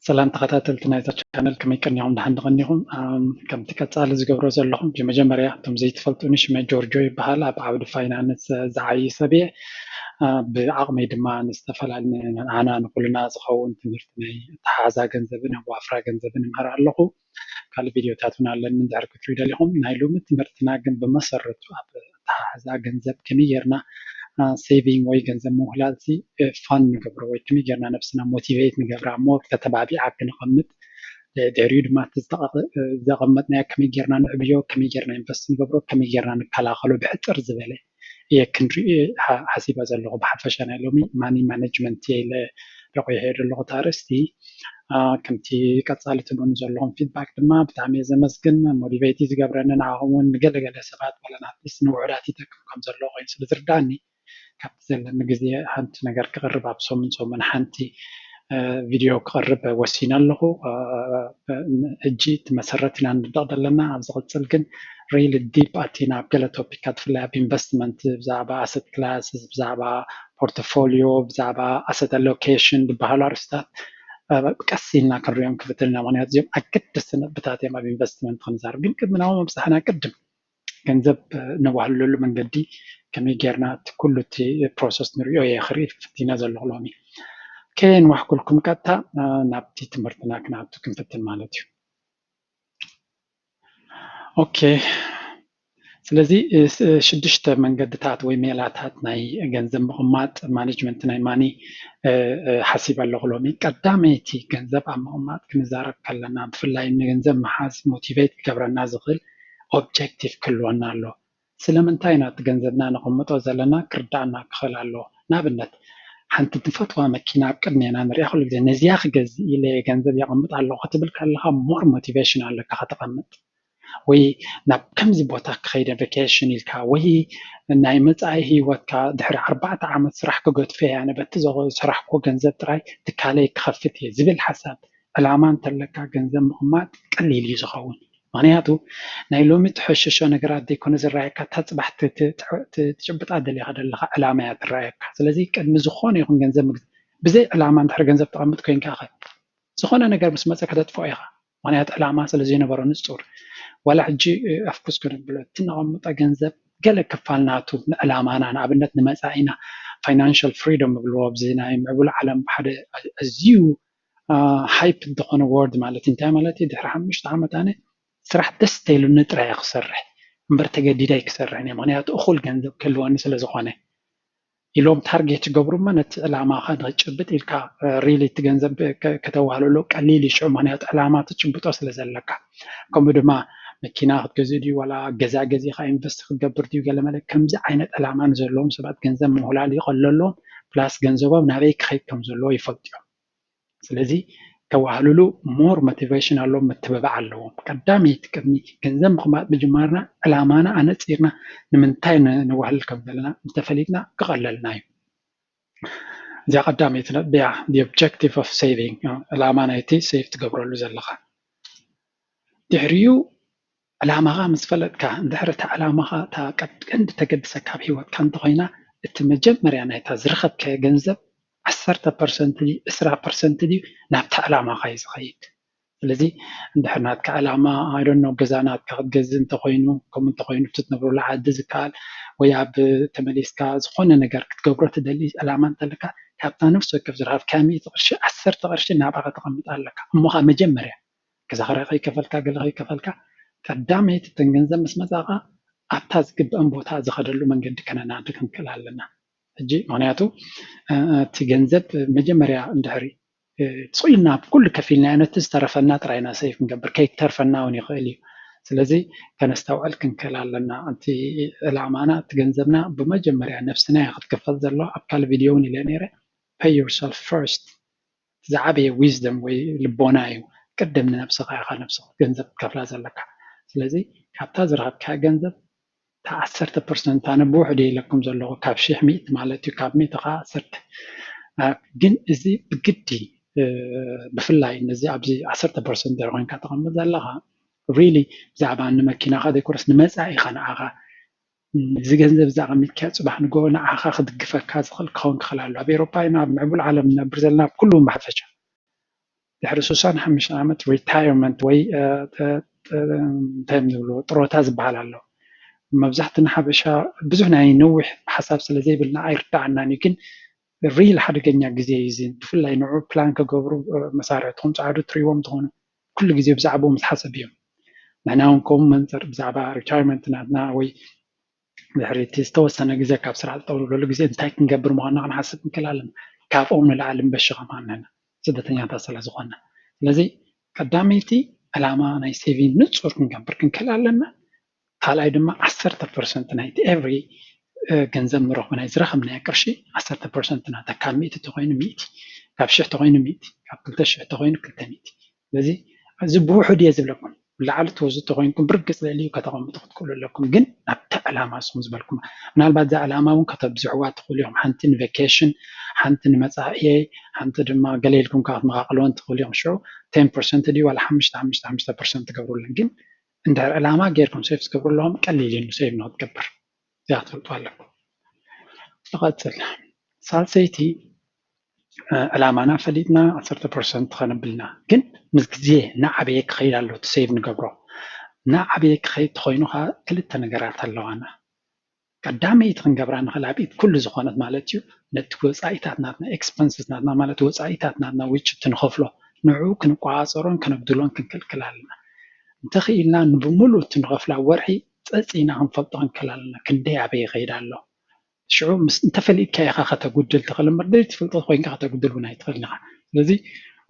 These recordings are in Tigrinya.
ሰላም ተኸታተልቲ ናይዛ ቻነል፣ ከመይ ቀኒኹም? ደሓን ዶ ቀኒኹም? ኣም፣ ከምቲ ቀጻሊ ዝገብሮ ዘለኹም፣ ብመጀመርያ እቶም ዘይትፈልጡኒ፣ ሽመይ ጆርጆ ይበሃል። ኣብ ዓውዲ ፋይናንስ፣ እ፣ ዝዓዪ ሰብ እየ። እ፣ ብዓቕመይ ድማ ንዝተፈላለዩ፣ ንዓና ንኹልና ዝኸውን ትምህርቲ ናይ ኣተሓሕዛ ገንዘብን ኣዋፍራ ገንዘብን እምህር ኣለኹ። ካልእ ቪድዮታት እውን ኣለኒ፣ እንድሕር ክትሪኡ ደሊኹም። ናይ ሎሚ ትምህርትና ግን ብመሰረቱ ኣብ ኣተሓሕዛ ገንዘብ ከመይ ጌርና፣ እ፣ ሴቪንግ ወይ ገንዘብ ምውህላል ሲ፣ እ፣ ፋን ንገብሮ ወይ ከመይ ጌርና ነብስና ሞቲቬት ንገብራ፣ ሞር ተተባቢዓ ክንቐምጥ፣ እ፣ ድሕሪኡ ድማ እቲ ዝተቐ-፣ እ፣ ዘቐመጥናዮ ከመይ ጌርና ንዕብዮ፣ ከመይ ጌርና ኢንቨስት ንገብሮ፣ ከመይ ጌርና ንከላኸሎ ብሕጽር ዝበለ እየ ክንርኢ፣ እ፣ ሓ-፣ ሓሲበ ዘለኹ። ብሓፈሻ ናይ ሎሚ ማኒ ማኔጅመንት እየ ኢለ ለቑሐዮ ዘለኹ እቲ ኣርእስቲ። እ፣ ከምቲ ቀጻሊ ትህቡኒ ዘለኹም ፊድባክ ድማ ብጣዕሚ እየ ዘመስግን። ሞቲቬት እዩ ዝገብረኒ፣ ንዓኹም እውን ንገለገለ ሰባት ዋላ ኣትሊስት ንውሑዳት ይጠቅም ከም ዘሎ ኮይኑ ስለ ዝርዳኒ፣ ካብቲ ዘለኒ ግዜ ሓንቲ ነገር ክቕርብ፣ ኣብ ሰሙን ሰሙን ሓንቲ፣ እ፣ ቪድዮ ክቕርብ ወሲነ ኣለኹ። እ፣ ሕጂ እቲ መሰረት ኢና ንድቕ ዘለና። ኣብ ዝቕጽል ግን ሪሊ ዲፕ ኣቲና ኣብ ገለ ቶፒካት፣ ብፍላይ ኣብ ኢንቨስትመንት፣ ብዛዕባ ኣሰት ክላስ፣ ብዛዕባ ፖርትፎሊዮ፣ ብዛዕባ ኣሰት ኣሎኬሽን ዝበሃሉ ኣርእስታት፣ እ፣ ቀስ ኢልና ክንሪኦም ክፍትን ኢና። ምኽንያቱ እዚኦም ኣገደስቲ ነጥብታት እዮም ኣብ ኢንቨስትመንት ክንዛረብ። ግን ቅድሚ ናብኡ ምብጻሕና ቅድም ገንዘብ ነዋህልለሉ መንገዲ ከመይ ጌርና እቲ ኩሉ እቲ ፕሮሰስ ንሪኦ እየ ክርኢ ፈቲነ ዘለኹ ሎሚ። ከየንዋሕኩልኩም ቀጥታ፣ እ፣ ናብቲ ትምህርትና ክንኣቱ ክንፍትን ማለት እዩ። ኦኬ፣ ስለዚ፣ እ፣ ስ-፣ ሽዱሽተ መንገድታት ወይ ሜላታት ናይ ገንዘብ ምቕማጥ፣ ማኔጅመንት ናይ ማኒ፣ እ፣ እ፣ ሓሲበ ኣለኹ ሎሚ። ቀዳመይቲ ገንዘብ ኣብ ምቕማጥ ክንዛረብ ከለና፣ ብፍላይ ንገንዘብ ምሓዝ ሞቲቬት ክገብረና ዝኽእል ኦብጀክቲቭ ክህልወና ኣሎ። ስለምንታይ ኢና እቲ ገንዘብና ነቐምጦ ዘለና ክርዳእና ክኽእል ኣለዎ። ንኣብነት፣ ሓንቲ ንፈትዋ መኪና ኣብ ቅድሜና ንሪኣ፣ ኩሉ ግዜ ነዚኣ ክገዝእ ኢለ ገንዘብ የቐምጥ ኣለኹ ክትብል ከለኻ፣ ሞር ሞቲቬሽን ኣለካ ከተቐምጥ። ወይ ናብ ከምዚ ቦታ ክኸይደ ቫኬሽን ኢልካ፣ ወይ ናይ መጻኢ ህይወትካ ድሕሪ ኣርባዕተ ዓመት ስራሕ ክገድፎ እየ፣ ኣነ በቲ ዝሰራሕክዎ ገንዘብ ጥራይ ትካለይ ክኸፍት እየ ዝብል ሓሳብ፣ ዕላማ እንተለካ፣ ገንዘብ ምቕማጥ ቀሊል እዩ ዝኸውን። ምኽንያቱ ናይ ሎሚ ትሕሽሾ ነገራት ዘይኮነ ዝረኣየካ፣ እታ ጽባሕ ት-፣ ት-፣ ት-፣ ትጭብጣ ደሊኻ ዘለኻ ዕላማ እያ ትረኣየካ። ስለዚ ቅድሚ ዝኾነ ይኹን ገንዘብ ምግዝ-፣ ብዘይ ዕላማ እንድሕር ገንዘብ ተቐምጥ ኮይንካ ኸ ዝኾነ ነገር ምስ መጸ ከተጥፍኦ ኢኻ። ምኽንያቱ ዕላማ ስለ ዘይነበሮ ንጹር። ዋላ ሕጂ፣ እ፣ ኣፍኩስ ክንብሎ፣ እቲ ነቐምጦ ገንዘብ ገለ ክፋል ናቱ ንዕላማና፣ ንኣብነት ንመጻኢና፣ ፋይናንሻል ፍሪዶም ይብልዎ ኣብዚ ናይ ምዕቡል ዓለም ሓደ ኣዝዩ፣ እ፣ ሃይፕ ዝኾነ ወርድ ማለት እዩ። እንታይ ማለት እዩ? ድሕሪ ሓሙሽተ ዓመት ኣነ ስራሕ ደስ ተይሉኒ ጥራይ እየ ክሰርሕ እምበር ተገዲደ ኣይክሰርሕን እየ። ምኽንያቱ እኹል ገንዘብ ክህልወኒ ስለ ዝኾነ። ኢሎም ታርጌት ይገብሩ እሞ ነቲ ዕላማኻ ንኽትጭብጥ ኢልካ፣ እ፣ ሪሊ እቲ ገንዘብ ከ-፣ ከተዋህልሎ ቀሊል እዩ ሽዑ፣ ምኽንያቱ ዕላማ ትጭብጦ ስለ ዘለካ። ከምኡ ድማ መኪና ክትገዝእ ድዩ፣ ዋላ ገዛ ገዚእኻ ኢንቨስት ክትገብር ድዩ፣ ገለ መለ ከምዚ ዓይነት ዕላማ ንዘለዎም ሰባት ገንዘብ ምውህላል ይቐለሎም፣ ፕላስ ገንዘቦም ናበይ ክኸይድ ከም ዘለዎ ይፈልጡ እዮም። ስለዚ ተዋህልሉ ሞር ሞቲቬሽን ኣለዎም፣ ምትብባዕ ኣለዎም። ቀዳመይቲ ቅድሚ ገንዘብ ምቕማጥ ምጅማርና ዕላማና ኣነጺርና ንምንታይ ን-፣ ንዋህልል ከም ዘለና እንተፈሊጥና ክቐለልና እዩ። እዚኣ ቀዳመይቲ ነጥቢ እያ፣ the objective of saving፣ ዕላማ ናይቲ ሴቭ ትገብረሉ ዘለኻ። ድሕሪኡ ዕላማኻ ምስ ፈለጥካ፣ እንድሕር እታ ዕላማኻ እታ ቀድ-፣ ቀንዲ ተገድሰካ ኣብ ህይወትካ እንተኾይና፣ እቲ መጀመርያ ናይታ ዝረኸብካዮ ገንዘብ ዓሰርተ ፐርሰንት ድዩ፣ ዕስራ ፐርሰንት ድዩ ናብታ ዕላማኻ እዩ ዝኸይድ። ስለዚ እንድሕር ናትካ ዕላማ፣ I don't know፣ ገዛ ናትካ ክትገዝእ እንተኾይኑ፣ ከምኡ እንተኾይኑ እቲ ትነብረሉ ዓዲ ዝከኣል፣ ወይ ኣብ ተመሊስካ ዝኾነ ነገር ክትገብሮ ትደሊ ዕላማ እንተለካ፣ ካብታ ነፍሲ ወከፍ ዝረኸብካያ ሚእቲ ቅርሺ፣ ዓሰርተ ቅርሺ ናብኣ ከተቐምጣ ኣለካ። እሞ ኸኣ መጀመርያ ገዛ ክራይ ከይከፈልካ፣ ገለ ከይከፈልካ፣ ቀዳመይቲ እተን ገንዘብ ምስ መጻኻ ኣብታ ዝግበአን ቦታ ዝኸደሉ መንገዲ ከነናዲ ክንክእል ኣለና። ሕጂ ምኽንያቱ፣ እ፣ እቲ ገንዘብ መጀመርያ እንድሕሪ፣ እ፣ ስቕ ኢልና ኣብ ኩሉ ከፊልናዮ፣ ነቲ ዝተረፈና ጥራይ ኢና ሴቭ ክንገብር፣ ከይተርፈና እውን ይኽእል እዩ። ስለዚ ከነስተውዕል ክንክእል ኣለና። እቲ ዕላማና፣ እቲ ገንዘብና ብመጀመርያ ነብስና እያ ክትክፈል ዘለዋ። ኣብ ካልእ ቪድዮ እውን ኢለ ነይረ፣ pay yourself first። ዝዓበየ ዊዝደም ወይ ልቦና እዩ። ቅድም ንነብስኻ ኢኻ ነብስኻ ገንዘብ ክትከፍላ ዘለካ። ስለዚ ካብታ ዝረኸብካያ ገንዘብ እታ ዓሰርተ ፐርሰንት፣ ኣነ ብውሕዱ ኢለኩም ዘለኹ፣ ካብ ሽሕ ሚእቲ ማለት እዩ፣ ካብ ሚእቲ ኸዓ ዓሰርተ። እ፣ ግን እዚ ብግዲ፣ እ፣ ብፍላይ ነዚ ኣብዚ ዓሰርተ ፐርሰንት ድሕሪ ኮይንካ ተቐምጥ ዘለኻ፣ ሪሊ ብዛዕባ ንመኪናኻ ዘይኮነስ ንመጻኢኻ ንዓኻ፣ እዚ ገንዘብ እዚ ኣቐሚጥካዮ ጽባሕ ንግሆ ንዓኻ ክድግፈካ ዝኽእል ክኸውን ክኽእል ኣሎ። ኣብ ኤውሮጳ ኢና፣ ኣብ ምዕቡል ዓለም ንነብር ዘለና፣ ኣብ ኩሉ ብሓፈሻ። ድሕሪ ሱሳን ሓሙሽተ ዓመት ሪታይርመንት ወይ እንታይ እዮም ዝብልዎ ጥሮታ ዝበሃል ኣሎ። መብዛሕትና ሓበሻ ብዙሕ ናይ ነዊሕ ሓሳብ ስለ ዘይብልና ኣይርዳዓናን እዩ። ግን ሪል ሓደገኛ ግዜ እዩ እዚ። ብፍላይ ንዑ ፕላን ክገብሩ መሳርሕትኹም ፃዕዱ ትሪዎም ትኾኑ ኩሉ ግዜ ብዛዕባኡ ምስ ሓሰብ እዮም። ንሕና እውን ከምኡ መንፅር ብዛዕባ ሪታይርመንት ናትና ወይ ድሕሪ እቲ ዝተወሰነ ግዜ ካብ ስራሕ ዝጠውልለሉ ግዜ እንታይ ክንገብር ምዃንና ክንሓስብ ንክእል ኣለና። ካብኦም ንላዕሊ ንበሺ ከማን ንሕና ስደተኛታት ስለ ዝኾንና። ስለዚ ቀዳመይቲ ዕላማ ናይ ሴቪንግ ንፁር ክንገብር ክንክእል ኣለና። ካልኣይ ድማ ዓሰርተ ፐርሰንት ናይቲ ኤቭሪ ገንዘብ ንረኽቦ ናይ ዝረኸብናዮ ቅርሺ ዓሰርተ ፐርሰንት ናታ ካብ ሚእቲ ተኮይኑ ሚእቲ ካብ ሽሕ ተኮይኑ ሚእቲ ካብ ክልተ ሽሕ ተኮይኑ ክልተ ሚእቲ ስለዚ እዚ ብውሑድ እየ ዝብለኩም ላዕሊ ትወዙ ተኮይንኩም ብርግፅ ልዕሊኡ ከተቐምጡ ክትክእሉ ኣለኩም ግን ናብቲ ዕላማ ንስኹም ዝበልኩም ምናልባት እዛ ዕላማ እውን ከተብዝሕዋ ትኽእሉ ኢኹም ሓንቲ ንቬኬሽን ሓንቲ ንመፃእየይ ሓንቲ ድማ ገለ ኢልኩም ካብ ትመቓቕልወን ትኽእሉ ኢኹም ሽዑ ቴን ፐርሰንት ድዩ ዋላ ሓሙሽተ ሓሙሽተ ሓሙሽተ ፐርሰንት ትገብሩለን ግን እንድሕር ዕላማ ጌርኩም ሴቭ ትገብሩ ኣለኹም ቀሊል እዩ ንሴቭ ንክትገብር እዚኣ ክትፈልጡ ኣለኩም ንቐፅል ሳልሰይቲ ዕላማና ፈሊጥና ዓሰርተ ፐርሰንት ከነብልና ግን ምስ ግዜ እናዓበየ ክኸይድ ኣሎ እቲ ሴቭ ንገብሮ እናዓበየ ክኸይድ ተኮይኑ ከዓ ክልተ ነገራት ኣለዋና ቀዳመይቲ ክንገብራ ንኽእል ኣብ ኢድ ኩሉ ዝኾነት ማለት እዩ ነቲ ወፃኢታት ናትና ኤክስፐንስስ ናትና ማለት ወፃኢታት ናትና ውጭ ትንኸፍሎ ንዑ ክንቋፃፀሮን ከነጉድሎን ክንክልክል ኣለና እንተኽኢልና ንብሙሉእ ትንኸፍላ ወርሒ ፀፂና ክንፈልጦ ክንክእል ኣለና ክንደይ ኣበይ ይኸይድ ኣሎ ሽዑ እንተፈሊጥካ ኢኻ ከተጉድል ትኽእል እምበር ደይ ትፈልጦ ኮይንካ ከተጉድል እውን ኣይትኽእል ኢኻ ስለዚ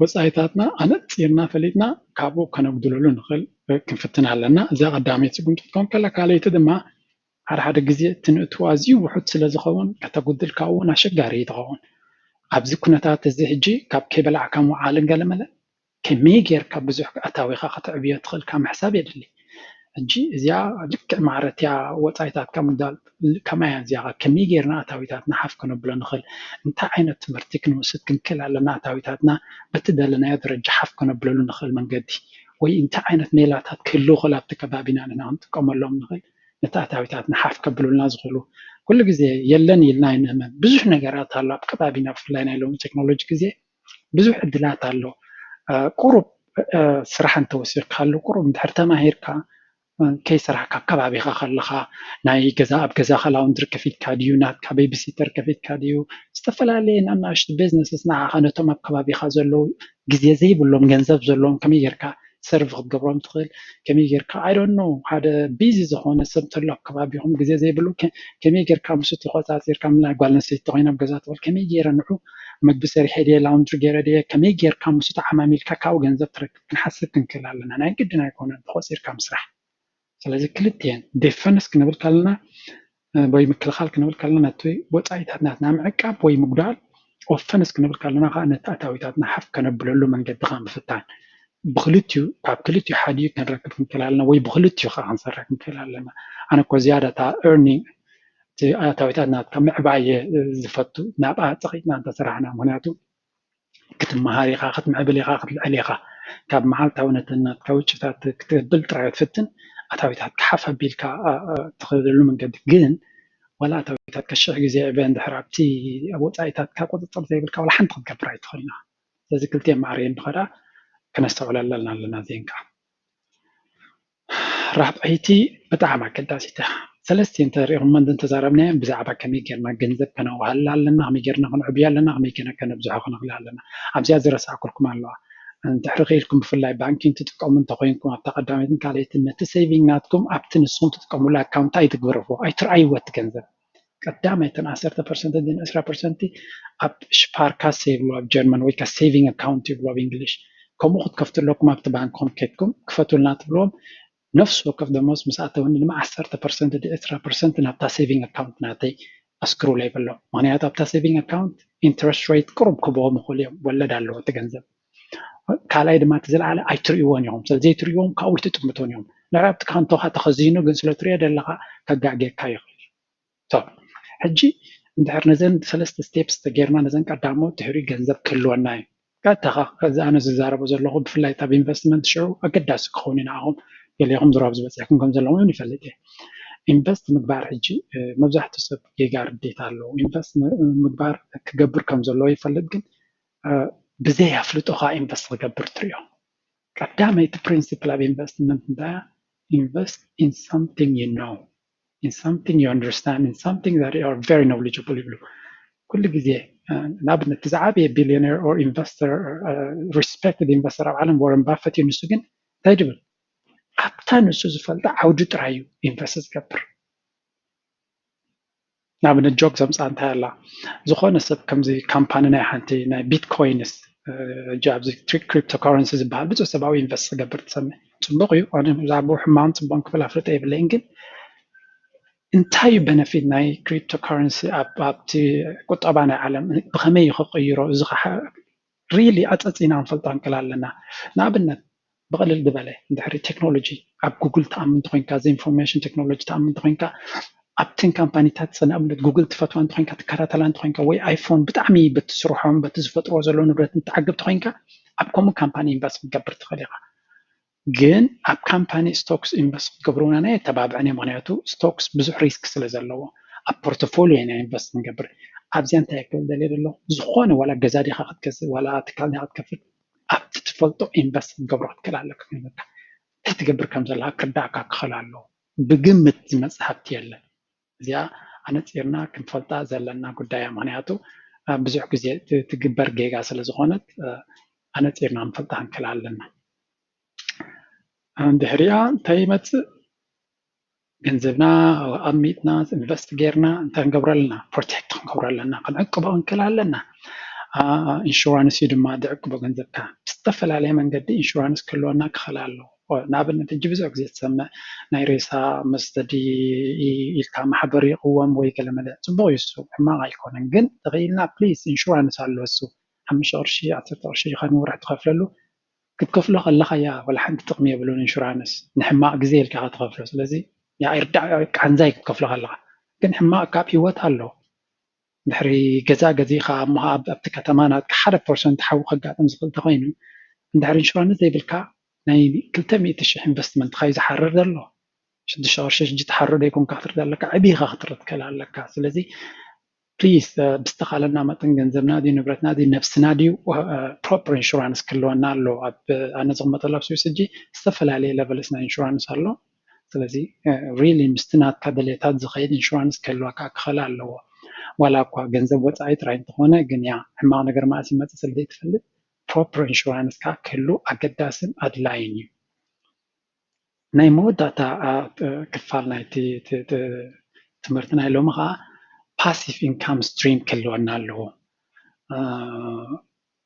ወፃኢታትና ኣነፂርና ፈሊጥና ካብኡ ከነጉድለሉ ንኽእል ክንፍትን ኣለና እዛ ቀዳመይቲ ስጉምቲ ክትከውን ከላ ካልኣይቲ ድማ ሓደ ሓደ ግዜ እቲ ንእትዎ ኣዝዩ ውሑድ ስለ ዝኸውን ከተጉድል ካብኡ እውን ኣሸጋሪ እዩ ትኸውን ኣብዚ ኩነታት እዚ ሕጂ ካብ ከይበላዕካ ምውዓልን ገለመለ ከመይ ጌርካ ብዙሕ ኣታዊኻ ከተዕብዮ ትኽእል ካብ ምሕሳብ የድሊ። ሕጂ እዚኣ ልክዕ ማዕረ እቲኣ ወፃኢታትካ ምዳል ከማይ እያ እዚኣ ከመይ ጌርና ኣታዊታትና ሓፍ ከነብሎ ንኽእል እንታይ ዓይነት ትምህርቲ ክንወስድ ክንክእል ኣለና ኣታዊታትና በቲ ደለናዮ ደረጃ ሓፍ ከነብለሉ ንኽእል መንገዲ ወይ እንታይ ዓይነት ሜላታት ክህልው ክእል ኣብቲ ከባቢና ንሕና ክንጥቀመሎም ንኽእል ነቲ ኣታዊታትና ሓፍ ከብሉልና ዝኽእሉ ኩሉ ግዜ የለን ኢልና ኣይንእመን ብዙሕ ነገራት ኣሎ ኣብ ከባቢና ብፍላይ ናይ ሎሚ ቴክኖሎጂ ግዜ ብዙሕ ዕድላት ኣሎ ቁሩብ ስራሕ እንተወሲድካሉ ቁሩብ እንድሕር ተማሂርካ ከይሰራሕካ ኣብ ከባቢኻ ከለኻ ናይ ገዛ ኣብ ገዛኻ ላውንድሪ ከፊትካ ድዩ ናትካ ቤቢሲተር ከፊትካ ድዩ ዝተፈላለየ ናናሽቲ ቢዝነስስ ንዓኻ ነቶም ኣብ ከባቢኻ ዘለዉ ግዜ ዘይብሎም ገንዘብ ዘለዎም ከመይ ጌርካ ሰርቭ ክትገብሮም ትኽእል ከመይ ጌርካ I don't know ሓደ ቢዚ ዝኾነ ሰብ ተሎ ኣብ ከባቢኹም ግዜ ዘይብሉ ከመይ ጌርካ ምስ እቲ ቆፃፂርካ ምና ጓል ኣንስተይቲ ተኮይና ኣብ ገዛ ትኽእል ከመይ ጌረ ንዑ መግቢ ሰሪሐ ድየ ላውንድሪ ገይረ ድየ ከመይ ጌርካ ምስ እቲ ዓማሚልካ ካብኡ ገንዘብ ትረክብ ክንሓስብ ክንክእል ኣለና ናይ ግድን ኣይኮነን ተቆፂርካ ምስራሕ ስለዚ ክልቲኤን ዲፈንስ ክንብል ከለና ወይ ምክልኻል ክንብል ከለና ነቲ ወፃኢታት ናትና ምዕቃብ ወይ ምጉዳል ኦፈንስ ክንብል ከለና ከዓ ነቲ ኣታዊታትና ሓፍ ከነብለሉ መንገዲ ከዓ ምፍታን ብክልቲኡ ካብ ክልቲኡ ሓዲኡ ክንረክብ ክንክእል ኣለና ወይ ብክልቲኡ ከዓ ክንሰርሕ ክንክእል ኣለና ኣነ እኮ ዝያዳ እታ earning ኣታዊታት ናትካ ምዕባይ ዝፈቱ ናብኣ ፀቂጥና እንተሰራሕና ምክንያቱ ክትመሃር ኢኻ ክትምዕብል ኢኻ ክትልዕል ኢኻ ካብ መዓልታዊ ነተን ናትካ ውጭታት ክትብል ጥራይ ትፍትን ኣታዊታት ክሓፍ ኣቢልካ ትኽእለሉ መንገዲ ግን ዋላ ኣታዊታት ከሽሕ ግዜ ዕበ እንድሕር ኣብቲ ወፃኢታትካ ቁፅፅር ዘይብልካ ዋላ ሓንቲ ክትገብር ኣይትኽእልና ስለዚ ክልቲኤን ማዕረ እየን ዝኸዳ ክነስተውዕለለን ኣለና እዚአን ከዓ ራብዐይቲ ብጣዕሚ ኣገዳሲት እያ ሰለስቲኤን እንተሪእኹም እንተዛረብናየን ብዛዕባ ከመይ ጌርና ገንዘብ ከነዋህላ ኣለና ከመይ ጌርና ከነዕብያ ኣለና ከመይ ጌርና ከነብዝሖ ክንኽእል ኣለና ኣብዚኣ ዝረሳዕኩልኩም ኣለዋ እንድሕሪ ክኢልኩም ብፍላይ ባንኪን ትጥቀሙ እንተኮይንኩም ኣብታ ቀዳመይትን ካልኣይትን ነቲ ሴቪንግ ናትኩም ኣብቲ ንስኹም ትጥቀምሉ ኣካውንት ኣይትግበርዎ ኣይትርኣይዎ እቲ ገንዘብ ቀዳማይ እተን ዓሰርተ ፐርሰንት እተን ዕስራ ፐርሰንት ኣብ ሽፓርካሰ ይብሉ ኣብ ጀርመን ወይ ከዓ ሴቪንግ ኣካውንት ይብሉ ኣብ እንግሊሽ ከምኡ ክትከፍቱ ኣለኩም ኣብቲ ባንክኹም ከድኩም ክፈቱልና ትብልዎም ነፍሲ ወከፍ ደሞዝ ምስ ኣተወኒ ድማ ዓሰርተ ፐርሰንት ዲ ዕስራ ፐርሰንት ናብታ ሴቪንግ ኣካውንት ናተይ ኣስክሩለይ ይብሎም ምክንያቱ ኣብታ ሴቪንግ ኣካውንት ኢንትረስት ሬት ቅሩብ ክብዎም ይኽእሉ እዮም ወለድ ኣለዎ እቲ ገንዘብ ካልኣይ ድማ እቲ ዝለዓለ ኣይትርእይዎን ኢኹም ስለ ዘይትርእይዎም ካብኡ ኣይትጥምቶን ኢኹም ንዕራብቲ ካንቶኻ ተኸዚኑ ግን ስለ ትርእዮ ደለኻ ከጋግየካ ይኽእል ሕጂ እንድሕር ነዘን ሰለስተ ስቴፕስ ተጌርና ነዘን ቀዳሞት ድሕሪ ገንዘብ ክህልወና እዩ ቀጥታ እዚ ኣነ ዝዛረቦ ዘለኹ ብፍላይ ኣብ ኢንቨስትመንት ሽዑ ኣገዳሲ ክኸውን እዩ ንዓኹም ገሊኹም ድሮ ኣብዚ በፂሕኩም ከም ዘለኹም እውን ይፈልጥ እየ ኢንቨስት ምግባር ሕጂ መብዛሕትኡ ሰብ ጌጋ ርዴት ኣለዎ ኢንቨስት ምግባር ክገብር ከም ዘለዎ ይፈልጥ ግን ብዘይ ኣፍልጦኻ ኢንቨስት ክገብር ትሪኦ። ቀዳመይቲ ፕሪንሲፕል ኣብ ኢንቨስትመንት እንታይ? Invest in something you know, in something you understand, in something that you are very knowledgeable ይብሉ። ኩሉ ግዜ ንኣብነት ዝዓበየ billionaire or investor, respected investor ኣብ ዓለም ዋረን ባፈት እዩ። ንሱ ግን እንታይ ድብል? ኣብታ ንሱ ዝፈልጣ ዓውዲ ጥራይ እዩ ኢንቨስት ዝገብር። ንኣብነት ጆክ ዘምፃ እንታይ ኣላ? ዝኾነ ሰብ ከምዚ ካምፓኒ ናይ ሓንቲ ናይ ቢትኮይንስ ሕጂ ኣብዚ ክሪፕቶካረንሲ ዝበሃል ብፁዕ ሰብኣዊ ኢንቨስት ክገብር ትሰምዕ። ፅቡቕ እዩ። ኣነ ብዛዕባኡ ሕማቕን ፅቡቕን ክብል ኣፍልጦ የብለይን። ግን እንታይ እዩ በነፊት ናይ ክሪፕቶካረንሲ ኣብቲ ቁጠባ ናይ ዓለም? ብኸመይ እዩ ክቕይሮ? እዚ ሪሊ ኣፀፂና ክንፈልጦ ክንክእል ኣለና። ንኣብነት ብቐልል ዝበለ እንድሕሪ ቴክኖሎጂ ኣብ ጉግል ትኣምን እንተኮይንካ፣ እዚ ኢንፎርሜሽን ቴክኖሎጂ ትኣምን እንተኮይንካ፣ ኣብተን ካምፓኒታት ንኣብነት ጉግል ትፈትዋ እንተኮይንካ፣ ትከታተላ እንተኮይንካ፣ ወይ ኣይፎን ብጣዕሚ በቲ ስርሖም በቲ ዝፈጥሮ ዘሎ ንብረት እንትዓግብ ተኮይንካ፣ ኣብ ከምኡ ካምፓኒ ኢንቨስት ክትገብር ትኽእል ኢኻ። ግን ኣብ ካምፓኒ ስቶክስ ኢንቨስት ክትገብሩና ናይ ኣተባብዐን እየ። ምክንያቱ ስቶክስ ብዙሕ ሪስክ ስለ ዘለዎ ኣብ ፖርቶፎሊዮ ኢና ኢንቨስት ንገብር። ኣብዚኣ እንታይ ክብል ደልየ ዘሎ፣ ዝኾነ ዋላ ገዛ ዲኻ ክትገዝእ ዋላ ትካል ዲኻ ክትከፍት ኣብቲ ትፈልጦ ኢንቨስት ክትገብሮ ክትክእል ኣለካ። እንታይ ትገብር ከም ዘለካ ክርዳእካ ክኽእል ኣለዎ። ብግምት ዝመፅእ ሃብቲ የለን። እዚኣ ኣነፂርና ክንፈልጣ ዘለና ጉዳይ እያ። ምክንያቱ ብዙሕ ግዜ ትግበር ጌጋ ስለ ዝኾነት ኣነፂርና ክንፈልጣ ክንክእል ኣለና። ድሕሪኣ እንታይ ይመፅእ? ገንዘብና ኣሚጥና ኢንቨስት ጌርና እንታይ ክንገብሮ ኣለና? ፕሮቴክት ክንገብሮ ኣለና፣ ክንዕቅቦ ክንክእል ኣለና። ኢንሹራንስ እዩ ድማ ዝዕቅቦ ገንዘብካ። ብዝተፈላለየ መንገዲ ኢንሹራንስ ክህልወና ክኽእል ኣለዎ። ንኣብነት ሕጂ ብዙሕ ግዜ ትሰምዕ ናይ ሬሳ መስተዲ ኢልካ ማሕበር ይቕወም ወይ ገለመለ። ፅቡቕ እዩ እሱ፣ ሕማቕ ኣይኮነን። ግን ተኽኢልና ፕሊስ ኢንሹራንስ ኣሎ እሱ ሓሙሽተ ቅርሺ ዓሰርተ ቅርሺ ኢኻ ንወርሒ ትኸፍለሉ ክትከፍሎ ከለኻ እያ ወላ ሓንቲ ጥቕሚ የብሉን ኢንሹራንስ። ንሕማቕ ግዜ ኢልካ ክትከፍሎ። ስለዚ ያ ይርዳእ ቃንዛይ ክትከፍሎ ከለኻ ግን ሕማቕ ካብ ህይወት ኣሎ። ድሕሪ ገዛ ገዚእኻ እሞ ኣብቲ ከተማ ናትካ ሓደ ፐርሰንት ሓዊ ከጋጥም ዝኽእል ተኮይኑ እንድሕሪ ኢንሹራንስ ዘይብልካ ናይ ክልተ ሚእቲ ሽሕ ኢንቨስትመንትካ እዩ ዝሓርር ዘሎ። ሽዱሽተ ቅርሺ ሕጂ ትሓርር ዘይኮንካ ክትርኢ ኣለካ፣ ዕብይኻ ክትርኢ ትክእል ኣለካ። ስለዚ ፕሊስ ብዝተኻለና መጠን ገንዘብና ድዩ ንብረትና ድዩ ነብስና ድዩ ፕሮፐር ኢንሹራንስ ክህልወና ኣሎ። ኣብ ኣነ ዝቕመጠሉ ኣብ ስዊስ ሕጂ ዝተፈላለየ ለቨልስ ናይ ኢንሹራንስ ኣሎ። ስለዚ ሪሊ ምስቲ ናትካ ድሌታት ዝኸይድ ኢንሹራንስ ክህልወካ ክኽእል ኣለዎ። ዋላ እኳ ገንዘብ ወፃኢ ጥራይ እንተኾነ ግን ያ ሕማቕ ነገር መዓስ ይመፅእ ስለ ዘይትፈልጥ ፕሮፐር ኢንሹራንስካ ክህሉ ኣገዳስን ኣድላይን እዩ። ናይ መወዳእታ ክፋል ናይቲ ትምህርቲ ናይ ሎሚ ከዓ ፓሲቭ ኢንካም ስትሪም ክህልወና ኣለዎ።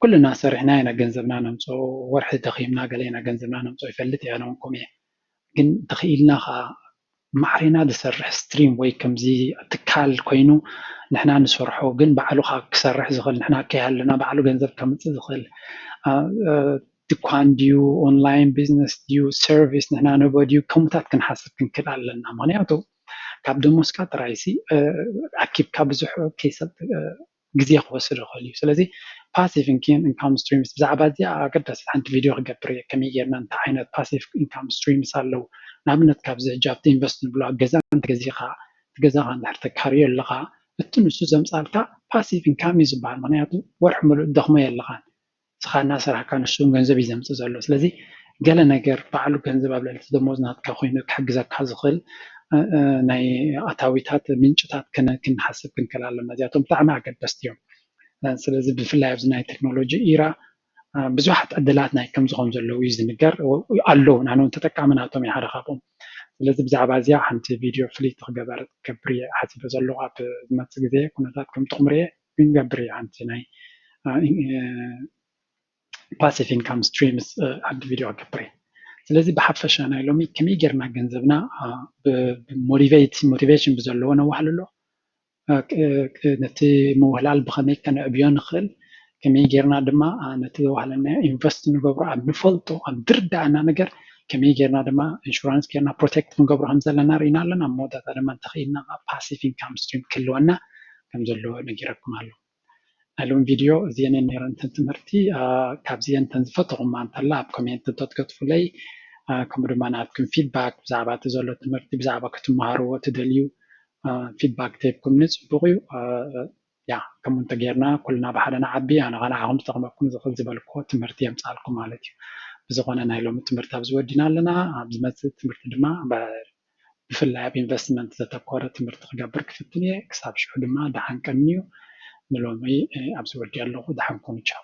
ኩልና ሰሪሕና ኢና ገንዘብና ነምፅኦ፣ ወርሒ ደኺምና ገለ ኢና ገንዘብና ነምፅኦ ይፈልጥ እያ ነውንኩም እየ። ግን ተኽኢልና ከዓ ማዕሬና ዝሰርሕ ስትሪም ወይ ከምዚ ትካል ኮይኑ ንሕና ንሰርሖ ግን ባዕሉ ከዓ ክሰርሕ ዝኽእል ንሕና ከይሃለና ባዕሉ ገንዘብ ከምፅእ ዝኽእል ድኳን ድዩ ኦንላይን ቢዝነስ ድዩ ሰርቪስ ንሕና ንህቦ ድዩ ከምኡታት ክንሓስብ ክንክእል ኣለና። ምክንያቱ ካብ ደሞዝካ ጥራይሲ ኣኪብካ ብዙሕ ከይሰጥ ግዜ ክወስድ ይኽእል እዩ። ስለዚ ፓሲቭ ኢንካም ስትሪምስ ብዛዕባ እዚኣ ኣገዳሲት ሓንቲ ቪድዮ ክገብር እየ። ከመይ ጌርና እንታይ ዓይነት ፓሲቭ ኢንካም ስትሪምስ ኣለዉ? ንኣብነት ካብዚ ሕጂ ኣብቲ ኢንቨስት ንብሎ ኣብ ገዛ እንተገዚእካ እቲ ገዛኻ እንድሕር ተካርዮ ኣለኻ እቲ ንሱ ዘምፃልካ ፓሲቭ ኢንካም እዩ ዝበሃል። ምክንያቱ ወርሒ ሙሉእ ትደኽሞ የለኻን። ንስኻ እናሰራሕካ ንሱ እውን ገንዘብ እዩ ዘምፅእ ዘሎ። ስለዚ ገለ ነገር ባዕሉ ገንዘብ ኣብ ልዕሊ እቲ ደሞዝ ናትካ ኮይኑ ክሕግዘካ ዝኽእል ናይ ኣታዊታት ምንጭታት ክንሓስብ ክንክእል ኣለና። እዚኣቶም ብጣዕሚ ኣገደስቲ እዮም። ስለዚ ብፍላይ ኣብዚ ናይ ቴክኖሎጂ ኢራ ብዙሓት ዕድላት ናይ ከምዚ ከም ዘለዉ እዩ ዝንገር ኣለዉ። ኣነ እውን ተጠቃሚ ናቶም እየ ሓደ ካብኦም። ስለዚ ብዛዕባ እዚኣ ሓንቲ ቪድዮ ፍልይቲ ክገበር ክገብር እየ ሓሲበ ዘለኹ ኣብ ዝመፅእ ግዜ ኩነታት ከም ጥቕምርየ ክንገብር እየ ሓንቲ ናይ ፓሲቭ ኢንካም ስትሪምስ ሓንቲ ቪድዮ ክገብር እየ። ስለዚ ብሓፈሻ ናይ ሎሚ ከመይ ጌርና ገንዘብና ሞቲቬት ሞቲቬሽን ብዘለዎ ነዋህልሎ ነቲ ምውህላል ብኸመይ ከነዕብዮ ንኽእል ከመይ ጌርና ድማ ነቲ ዘዋህለናዮ ኢንቨስት ንገብሮ ኣብ ንፈልጦ ኣብ ዝርዳእና ነገር ከመይ ጌርና ድማ ኢንሹራንስ ጌርና ፕሮቴክት ክንገብሮ ከም ዘለና ርኢና ኣለና። ኣብ መወዳእታ ድማ እንተኽኢልና ፓሲቭ ኢንካም ስትሪም ክህልወና ከም ዘለዎ ነጊረኩም ኣሎ። ናይ ሎሚ ቪድዮ እዚአን እየን ነይረን እተን ትምህርቲ። ካብዚአን እተን ዝፈተኹማ እንተላ ኣብ ኮሜንት እንተትገድፉለይ ከምኡ ድማ ናትኩም ፊድባክ ብዛዕባ እቲ ዘሎ ትምህርቲ ብዛዕባ ክትመሃርዎ ትደልዩ ፊድባክ ተሂብኩምኒ ፅቡቕ እዩ። ያ ከምኡ እንተጌርና ኩልና ብሓደ ንዓቢ ኣነ ከኣ ንዓኹም ዝጠቕመኩም ዝኽእል ዝበልክዎ ትምህርቲ የምፅኣልኩም ማለት እዩ። ብዝኾነ ናይ ሎሚ ትምህርቲ ኣብዚ ወዲና ኣለና። ኣብ ዝመፅእ ትምህርቲ ድማ ብፍላይ ኣብ ኢንቨስትመንት ዘተኮረ ትምህርቲ ክገብር ክፍትን እየ። ክሳብ ሽዑ ድማ ደሓን ቀንዩ። ንሎሚ ኣብዚ ወዲ ኣለኹ። ደሓን ኩኑ። ቻው።